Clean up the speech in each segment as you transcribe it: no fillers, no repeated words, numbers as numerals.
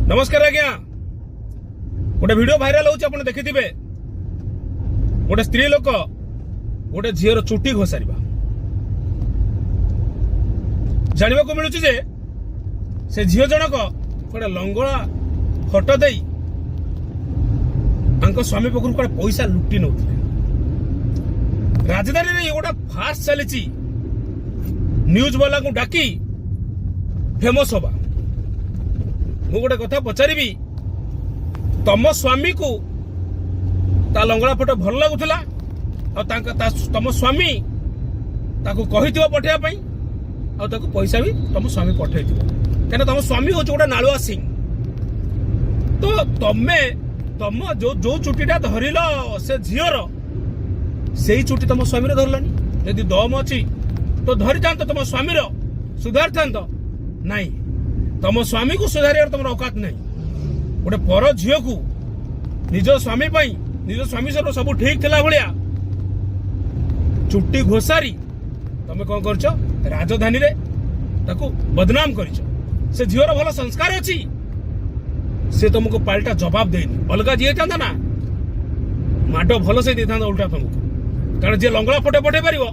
ନମସ୍କାର ଆଜ୍ଞା। ଗୋଟେ ଭିଡିଓ ଭାଇରାଲ ହଉଛି, ଆପଣ ଦେଖିଥିବେ। ଗୋଟେ ସ୍ତ୍ରୀ ଲୋକ ଗୋଟେ ଝିଅର ଚୁଟି ଘୋଷାରିବା। ଜାଣିବାକୁ ମିଳୁଛି ଯେ ସେ ଝିଅ ଜଣକ ଗୋଟେ ଲଙ୍ଗଳା ଫଟୋ ଦେଇ ତାଙ୍କ ସ୍ୱାମୀ ପାଖରୁ କୁଆଡେ ପଇସା ଲୁଟି ନେଉଥିଲେ। ରାଜଧାନୀରେ ଇଏ ଗୋଟେ ଫାଷ୍ଟ ଚାଲିଛି, ନ୍ୟୁଜ ବାଲାଙ୍କୁ ଡାକି ଫେମସ ହବା। ମୁଁ ଗୋଟେ କଥା ପଚାରିବି, ତମ ସ୍ୱାମୀକୁ ତା ଲଙ୍ଗଳା ଫଟୋ ଭଲ ଲାଗୁଥିଲା ଆଉ ତାଙ୍କ ତା ତମ ସ୍ୱାମୀ ତାକୁ କହିଥିବ ପଠେଇବା ପାଇଁ, ଆଉ ତାକୁ ପଇସା ବି ତମ ସ୍ୱାମୀ ପଠେଇଥିବ, କାହିଁକିନା ତମ ସ୍ୱାମୀ ହଉଛି ଗୋଟେ ନାଳୁଆ ସିଂ। ତ ତମେ ତମ ଯୋଉ ଯୋଉ ଚୁଟିଟା ଧରିଲ ସେ ଝିଅର, ସେଇ ଚୁଟି ତମ ସ୍ୱାମୀର ଧରିଲନି? ଯଦି ଦମ ଅଛି ତ ଧରିଥାନ୍ତ, ତମ ସ୍ୱାମୀର ସୁଧାରିଥାନ୍ତ। ନାଇଁ, ତମ ସ୍ୱାମୀକୁ ସୁଧାରିବାର ତମର ଔକାତ ନାହିଁ। ଗୋଟେ ପର ଝିଅକୁ ନିଜ ସ୍ୱାମୀ ପାଇଁ, ନିଜ ସ୍ୱାମୀ ସହ ସବୁ ଠିକ ଥିଲା ଭଳିଆ ଚୁଟି ଘୋଷାରି ତମେ କଣ କରୁଛ? ରାଜଧାନୀରେ ତାକୁ ବଦନାମ କରିଛ। ସେ ଝିଅର ଭଲ ସଂସ୍କାର ଅଛି, ସେ ତମକୁ ପାଲଟା ଜବାବ ଦେଇନି। ଅଲଗା ଯିଏ ହେଇଥାନ୍ତା ନା, ମାଡ ଭଲସେ ଦେଇଥାନ୍ତା ଉଲ୍ଟା ତମକୁ। କାରଣ ଯିଏ ଲଙ୍ଗଳା ଫଟୋ ପଠେଇ ପାରିବ,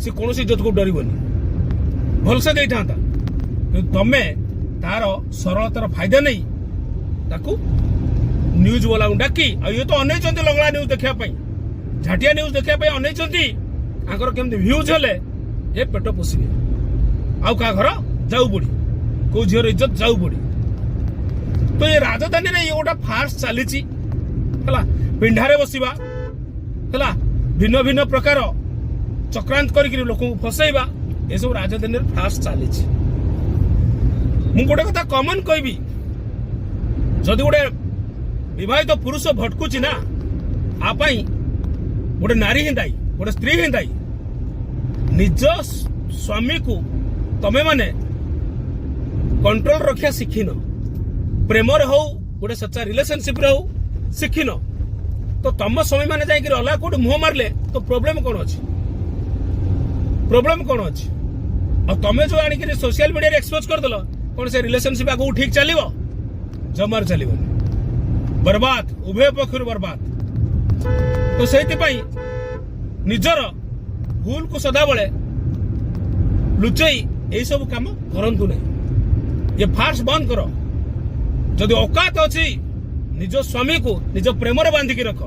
ସେ କୌଣସି ଇଜ୍ଜତକୁ ଡରିବନି। ଭଲସେ ଦେଇଥାନ୍ତା। କିନ୍ତୁ ତମେ ତାର ସରଳତାର ଫାଇଦା ନେଇ ତାକୁ ନ୍ୟୁଜ ବାଲାଙ୍କୁ ଡାକି, ଆଉ ଇଏ ତ ଅନେଇଛନ୍ତି ଲଙ୍ଗଳା ନ୍ୟୁଜ ଦେଖିବା ପାଇଁ, ଝାଟିଆ ନ୍ୟୁଜ ଦେଖିବା ପାଇଁ ଅନେଇଛନ୍ତି। ଆଙ୍କର କେମିତି ଭ୍ୟୁଜ ହେଲେ ଏ ପେଟ ପୋଷିବେ, ଆଉ କାହା ଘର ଯାଉ ପଡି, କୋଉ ଝିଅର ଇଜ୍ଜତ ଯାଉ ପଡି। ତ ଏ ରାଜଧାନୀରେ ଇଏ ଗୋଟେ ଫାଷ୍ଟ ଚାଲିଛି। ହେଲା, ପିଣ୍ଡାରେ ବସିବା ହେଲା, ଭିନ୍ନ ଭିନ୍ନ ପ୍ରକାର ଚକ୍ରାନ୍ତ କରିକିରି ଲୋକଙ୍କୁ ଫସେଇବା, ଏସବୁ ରାଜଧାନୀରେ ଫାଷ୍ଟ ଚାଲିଛି। ମୁଁ ଗୋଟେ କଥା କମନ କହିବି, ଯଦି ଗୋଟେ ବିବାହିତ ପୁରୁଷ ଭଟକୁଛି ନା, ଆ ପାଇଁ ଗୋଟେ ନାରୀ ହିଁ ଦାୟୀ, ଗୋଟେ ସ୍ତ୍ରୀ ହିଁ ଦାୟୀ। ନିଜ ସ୍ୱାମୀକୁ ତମେ ମାନେ କଣ୍ଟ୍ରୋଲ ରଖିବା ଶିଖିନ। ପ୍ରେମରେ ହଉ, ଗୋଟେ ସଚ୍ଚା ରିଲେସନସିପରେ ହଉ, ଶିଖିନ। ତ ତମ ସ୍ୱାମୀ ମାନେ ଯାଇକିରି ଅଲଗା କୋଉଠି ମୁହଁ ମାରିଲେ ତ ପ୍ରୋବ୍ଲେମ କଣ ଅଛି? ପ୍ରୋବ୍ଲେମ କଣ ଅଛି? ଆଉ ତମେ ଯୋଉ ଆଣିକିରି ସୋସିଆଲ ମିଡିଆରେ ଏକ୍ସପୋଜ କରିଦେଲ, କଣ ସେ ରିଲେସନସିପ ଆଗକୁ ଠିକ ଚାଲିବ? ଜମାରୁ ଚାଲିବନି। ବର୍ବାଦ, ଉଭୟ ପକ୍ଷରୁ ବର୍ବାଦ। ତ ସେଇଥିପାଇଁ ନିଜର ଭୁଲକୁ ସଦାବେଳେ ଲୁଚେଇ ଏଇସବୁ କାମ କରନ୍ତୁ ନାହିଁ। ଏ ଫାର୍ସ ବନ୍ଦ କର। ଯଦି ଔକାତ ଅଛି, ନିଜ ସ୍ୱାମୀକୁ ନିଜ ପ୍ରେମରେ ବାନ୍ଧିକି ରଖ।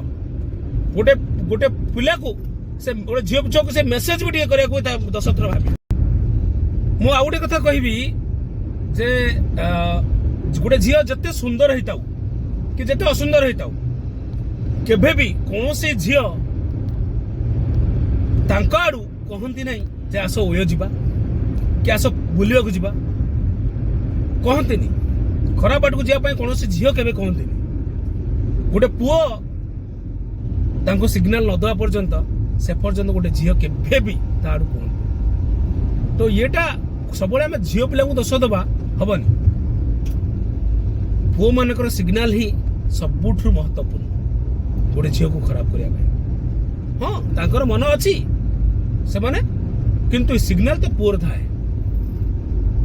ଗୋଟେ ଗୋଟେ ପିଲାକୁ, ସେ ଗୋଟେ ଝିଅ ଝିଅକୁ ସେ ମେସେଜ ବି ଟିକେ କରିବାକୁ ତା 10 ଥର ଭାବି। ମୁଁ ଆଉ ଗୋଟେ କଥା କହିବି ଯେ ଗୋଟେ ଝିଅ ଯେତେ ସୁନ୍ଦର ହେଇଥାଉ କି ଯେତେ ଅସୁନ୍ଦର ହେଇଥାଉ, କେବେ ବି କୌଣସି ଝିଅ ତାଙ୍କ ଆଡୁ କହନ୍ତି ନାହିଁ ଯେ ଆସ ଓୟୋ ଯିବା କି ଆସ ବୁଲିବାକୁ ଯିବା। କହନ୍ତିନି। ଖରାପ ବାଟକୁ ଯିବା ପାଇଁ କୌଣସି ଝିଅ କେବେ କହନ୍ତିନି। ଗୋଟେ ପୁଅ ତାଙ୍କୁ ସିଗ୍ନାଲ ନ ଦେବା ପର୍ଯ୍ୟନ୍ତ, ସେ ପର୍ଯ୍ୟନ୍ତ ଗୋଟେ ଝିଅ କେବେ ବି ତା ଆଡୁ କୁହନ୍ତି। ତ ଇଏଟା ସବୁବେଳେ ଆମେ ଝିଅ ପିଲାଙ୍କୁ ଦୋଷ ଦେବା ହବନି। ପୁଅମାନଙ୍କର ସିଗ୍ନାଲ ହିଁ ସବୁଠୁ ମହତ୍ୱପୂର୍ଣ୍ଣ ଗୋଟେ ଝିଅକୁ ଖରାପ କରିବା ପାଇଁ। ହଁ, ତାଙ୍କର ମନ ଅଛି ସେମାନେ, କିନ୍ତୁ ସିଗ୍ନାଲ ତ ପୁଅର ଥାଏ।